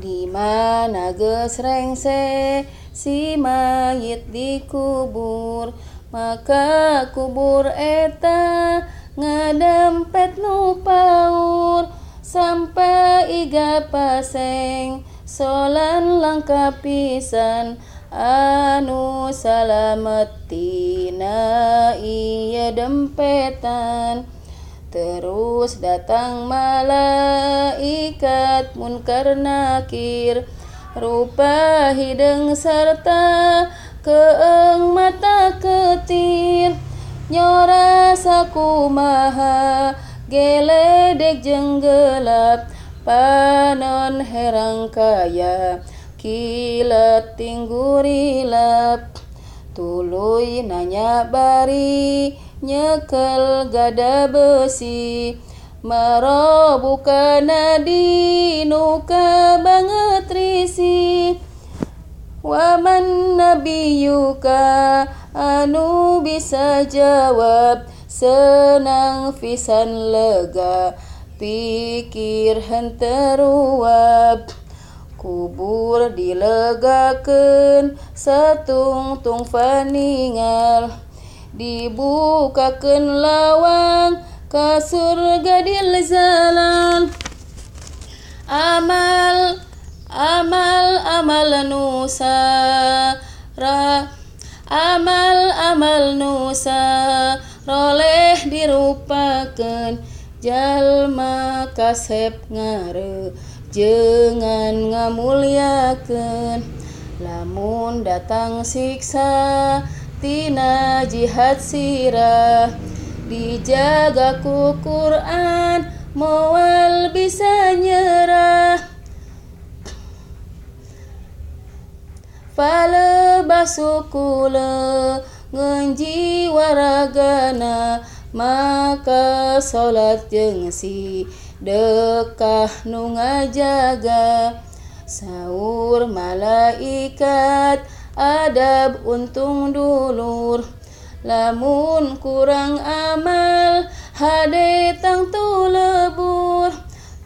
Di mana geus rengse si mayit dikubur, maka kubur eta ngadampet nu paur. Sampai iga paseng solan langka pisan anu salamet tina ieu dempetan. Terus datang malaikat munkar nakir, rupa hideung sarta keeng mata ketir. Nyora sakumaha geledek jeung gelap, panon herang kaya kilat tinggurilap. Tuluy nanya bari nyekel gada besi, marobukana dinuka banget risi. Waman nabiyuka anu bisa jawab, senang pisan lega pikir henteu ruwab. Kubur dilegakeun satungtung paningal, dibukakeun lawang ka surga dilzalan. Amal amal amal nusa ra, amal amal nusa roleh dirupakeun, jalma kasep ngare jengan ngamulyakeun. Lamun datang siksa tina jihad sirah, dijaga ku Quran moal bisa nyerah. Fale basukule ngenji waragana, maka salat jeung si dekah nu ngajaga. Saur malaikat adab untung dulur, lamun kurang amal hade tangtu lebur.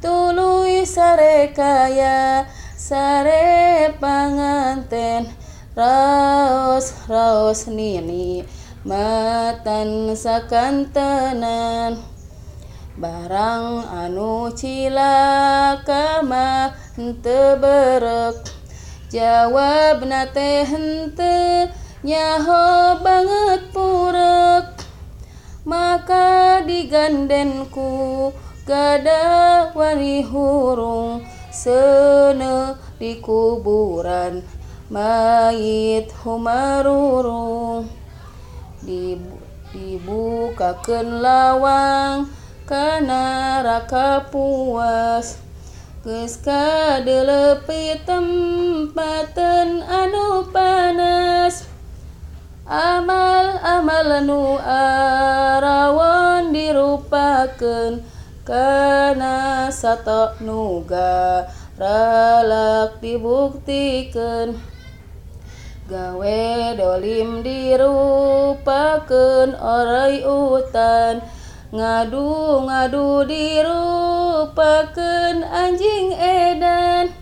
Tuluy sare kaya sare panganten, raos raos nini matan sakantenan. Barang anu cilaka mah henteu berek, jawabna teh henteu nyaho banget purek. Maka diganden ku gada wani hurung, seuneu di kuburan mayit humarurung. Dibukakeun lawang ka neraka puas, geus kadeleupi tempateun anu panas. Amal-amal nu arawon dirupakeun, kana sato nu garalak dibuktikeun. Gawe dolim dirupakeun orai utan, ngadu-ngadu dirupakeun anjing edan.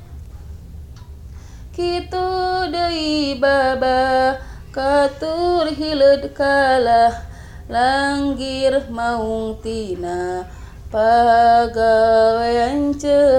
Kitu deui baba katur hileud kalah, langgir maung tina pagawean celah.